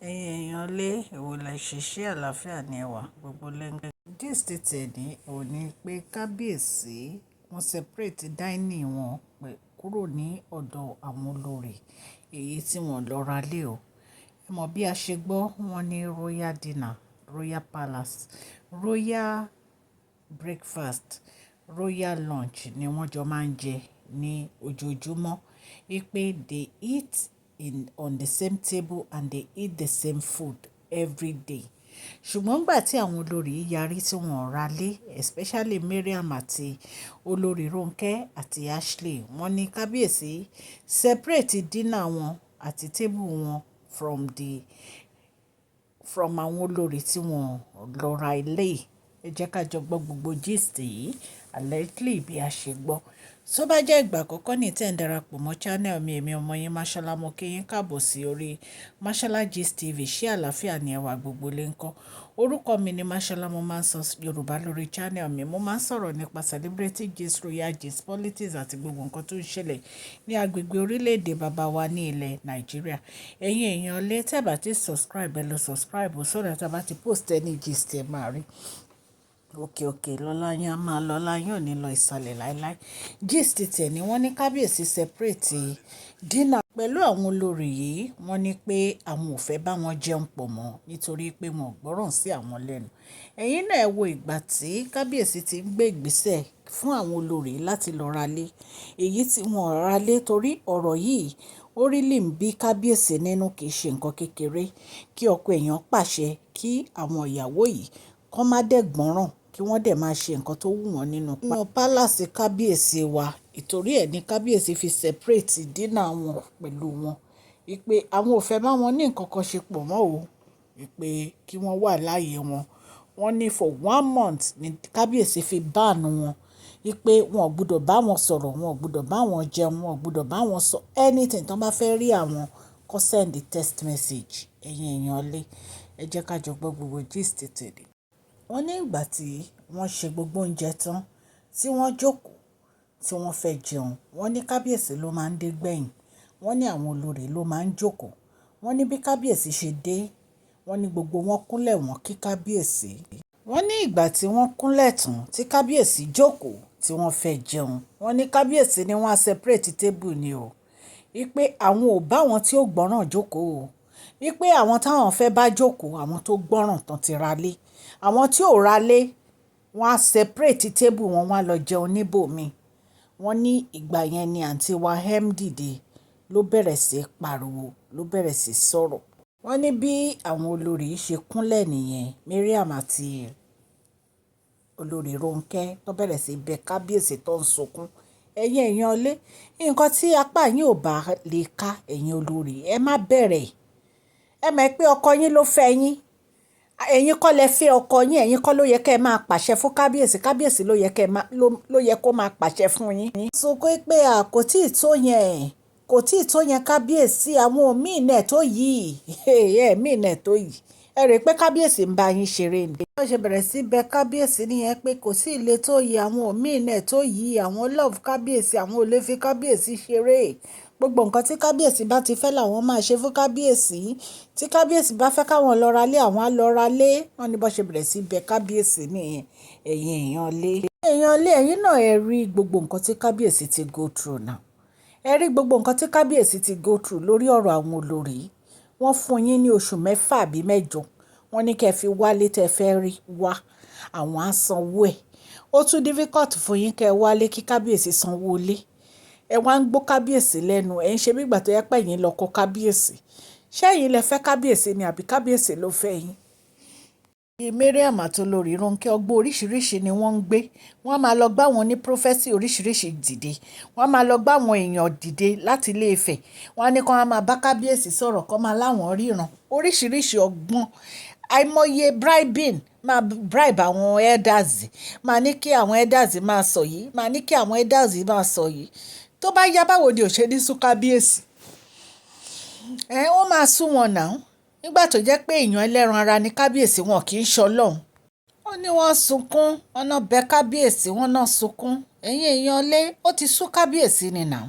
Ẹ̀yin èèyàn lé, èwo lẹ ṣe, ṣé àlàáfíà ni ẹ wà, gbogbo lé ń. Gist tẹ̀ní ò ní pé kábíyèsí wọ́n separate dining wọn kúrò ní ọ̀dọ̀ àwọn olórí, èyí tí wọ́n lọ ra lé o. Ẹ mọ̀ bí a ṣe gbọ́, wọ́n ní royal dinner, royal palace, royal breakfast, royal lunch ni wọ́n jọ máa ń jẹ ní ojoojúmọ́. Wípé they eat on the same table and they eat the same food every day. Ṣùgbọ́n ìgbà tí àwọn olórí yarí tí wọ́n ò ra lé, especially Mariam àti olórí Ronke àti Ashley, wọ́n ní kábíyèsí separate dinner wọn àti table wọn from àwọn olórí tí wọ́n lọ ra ilé. Ẹ jẹ́ ká jọ gbọ́ gbogbo gist yìí allegedly bí a ṣe gbọ́. Tó bá jẹ́ ìgbà àkọ́kọ́ ní tí ẹ̀ ń darapọ̀ mọ́ channel mi, èmi ọmọ yín Mashola, mo kí yín káàbọ̀ sí orí Mashola Gist TV. Ṣé àlàáfíà ni ẹwà gbogbo lè ń kọ́? Orúkọ mi ni Mashola, mo máa ń sọ Yorùbá lórí channel mi. Mo máa ń sọ̀rọ̀ nípa celebrity gist, royal gist, politics àti gbogbo nǹkan tó ń ṣẹlẹ̀ ní agbègbè orílẹ̀-èdè bàbá wa ní ilẹ̀ Nàìjíríà. Ẹ̀yin èèyàn lé, tí ẹ bá ti subscribe, ẹ lọ subscribe so that a bá ti post any gist, ẹ máa rí. Òkè òkè lọ́la yín a máa lọ, ọlá yín ò ní lọ ìsàlẹ̀ láíláí. Gist tẹ̀ní, wọ́n ní kábíyèsí separate dinner pẹ̀lú àwọn olórí yìí. Wọ́n ní pé àwọn ò fẹ́ bá wọn jẹun pọ̀ mọ́ nítorí pé wọn ò gbọ́ràn sí àwọn lẹ́nu. Ẹ̀yin náà ẹ wo ìgbà tí kábíyèsí ti ń gbé ìgbésẹ̀ fún àwọn olórí láti lọ ra lé. Èyí tí wọ́n ra lé torí ọ̀rọ̀ yìí ó really ń bí kábíyèsí nínú, kì í ṣe nǹkan kékeré kí ọkọ èèyàn pàṣẹ kí àwọn ìyàwó yìí kó má dẹ̀ gbọ́ràn, kí wọ́n dẹ̀ máa ṣe nǹkan tó wù wọ́n nínú palace kábíyèsí wa. Ìtorí ẹ ní kábíyèsí fi separate dinner wọn pẹ̀lú wọn. Wípé àwọn ò fẹ́ bá wọn ní nǹkan kan ṣe pọ̀ mọ́ o. Wípé kí wọ́n wà láàyè wọn. Wọ́n ní for one month ní kábíyèsí fi ban wọn. Wípé wọn ò gbọdọ̀ bá wọn sọ̀rọ̀, wọn ò gbọdọ̀ bá wọn jẹun, wọn ò gbọdọ̀ bá wọn sọ anything. Tí wọ́n bá fẹ́ rí àwọn, kó send text message. Ẹ̀yin èèyàn lé, ẹ jẹ́ ká jọ gbọ́ gbogbo gist tèmi. Wọ́n ní ìgbà tí wọ́n ṣe gbogbo oúnjẹ tán, tí wọ́n jókòó, tí wọ́n fẹ́ jẹun, wọ́n ní kábíyèsí ló máa ń dé gbẹ̀yìn. Wọ́n ní àwọn olórí ló máa ń jókòó. Wọ́n ní bí kábíyèsí ṣe dé, wọ́n ní gbogbo wọn kúnlẹ̀, wọ́n kí kábíyèsí. Wọ́n ní ìgbà tí wọ́n kúnlẹ̀ tán, tí kábíyèsí jókòó, tí wọ́n fẹ́ jẹun, wọ́n ní kábíyèsí ní wọ́n á separate table ni o. Wípé àwọn ò bá wọn tí ó gbọ́ràn jókòó o. Wípé àwọn táwọn fẹ́ bá jókòó, àwọn tó gbọ́ràn tán ti ra lé. Àwọn tí ò ra lé, wọ́n á separate table wọn, wọ́n á lọ jẹun níbò mi. Wọ́n ní ìgbà yẹn ni àǹtí wa M dìde, ló bẹ̀rẹ̀ sí í pariwo, ló bẹ̀rẹ̀ sí í sọ̀rọ̀. Wọ́n ní bí àwọn olórí ṣe kúnlẹ̀ nìyẹn, Mariam àti olórí Ronke tó bẹ̀rẹ̀ sí í bẹ kábíyèsí tó ń sunkún. Ẹ̀yin èèyàn lé, nǹkan tí apá yín ò bá lè ká, ẹ̀yin olórí, ẹ má bẹ̀rẹ̀. Ẹ mọ̀ pé ọkọ yín ló fẹ́ yín. Ẹ̀yin kọ́ lẹ fẹ́ ọkọ yín, ẹ̀yin kọ́ ló yẹ kí ẹ máa pàṣẹ fún kábíyèsí. Kábíyèsí ló yẹ kí ẹ má, ló yẹ kó máa pàṣẹ fún yín. Sunkún pé à kò tí ì tó yẹn, kò tí ì tó yẹn kábíyèsí, àwọn ò mean ẹ̀ tó yìí, ẹ mean ẹ̀ tó yìí. Ẹ rò pé kábíyèsí ń bá yín ṣeré ni. Bí wọ́n ṣe bẹ̀rẹ̀ sí bẹ kábíyèsí níyẹn pé kò sí ilé tó yìí, àwọn ò mean ẹ̀ tó yìí, àwọn love kábíyèsí, àwọn ò lè fi kábíyèsí ṣeré. Gbogbo nǹkan tí kábíyèsí bá ti fẹ́ làwọn máa ṣe fún kábíyèsí. Tí kábíyèsí bá fẹ́ káwọn lọ ra lé, àwọn á lọ ra lé. Wọ́n ní bó ṣe bẹ̀rẹ̀ sí bẹ kábíyèsí níyẹn, ẹ̀yin èèyàn lé. Èèyàn lé, ẹ̀yin náà ẹ rí gbogbo nǹkan tí kábíyèsí ti go through now. Ẹ rí gbogbo nǹkan tí kábíyèsí ti go through lórí ọ̀rọ̀ àwọn olórí. Wọ́n fún yín ní oṣù 6 àbí 8. Wọ́n ní kí ẹ fi wálé tí ẹ fẹ́ rí wá, àwọn á sanwó ẹ̀. Ó tún difficult fún yín kí ẹ wálé kí kábíyèsí sanwó ilé. Ẹ wá ń gbó kábíyèsí lẹ́nu, ẹ̀ ń ṣe bí ìgbà tó jẹ́ pé ẹ̀yin lọkọ kábíyèsí. Ṣé ẹ̀yin lẹ fẹ́ kábíyèsí ni àbí kábíyèsí ló fẹ́ yín? Mariam àti olórí Ronke, ọgbọ́n oríṣìíríṣìí ni wọ́n ń gbé. Wọ́n máa lọ gbá wọn ní prophecy oríṣìíríṣìí dìde. Wọ́n máa lọ gbá àwọn èèyàn dìde láti ilé Ifẹ̀. Wọ́n á ní kí wọ́n máa bá kábíyèsí sọ̀rọ̀, kó máa láwọn ríran. Oríṣìíríṣìí ọgbọ́n, àìmọye bribing, máa bribe àwọn elders, máa ní kí àwọn elders máa sọ yìí, máa ní kí àwọn elders máa sọ yìí. Tó bá yá, báwo ni ò ṣe ní sú kábíyèsí? Ẹ̀ wọ́n máa sú wọn now. Nígbà tó jẹ́ pé èèyàn ẹlẹ́ran ara ni kábíyèsí, wọn kì í ṣọlọ́run. Ó ní wọ́n sunkún, wọ́n náà bẹ kábíyèsí, wọ́n náà sunkún. Ẹ̀yin èèyàn lé, ó ti sú kábíyèsí ni now.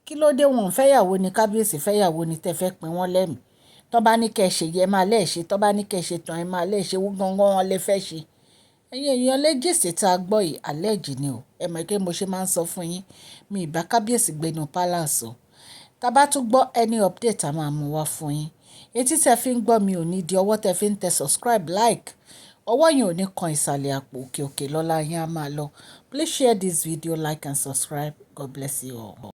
Kí ló dé, wọn ò fẹ́yàwó ni? Kábíyèsí fẹ́yàwó ni tẹ fẹ́ pín wọ́n lẹ́mìí. Tí Tọ́ bá ní kí ẹ ṣe yẹ, ẹ máa lẹ́ ṣe. Tọ́ bá ní kí ẹ ṣe tán, ẹ máa lẹ́ ṣe. Owó gangan lẹ fẹ́ ṣe. Ẹ̀yin èèyàn lé, gist tí a gbọ́ yìí, allege ni o. Ẹ mọ̀ pé mo ṣe máa ń sọ fún yín. Mi ì bá kábíyèsí gbé inú palace o. Tá bá tún gbọ́ any update, a máa mú wá fún yín. Etí tí ẹ fi ń gbọ́ mi ò ní di ọwọ́ tí ẹ fi ń tẹ subscribe, like. Ọwọ́ yẹn ò ní kan ìsàlẹ̀ àpò. Òkè òkè lọ́la yín á máa lọ. Please share this video, like and subscribe. God bless you all.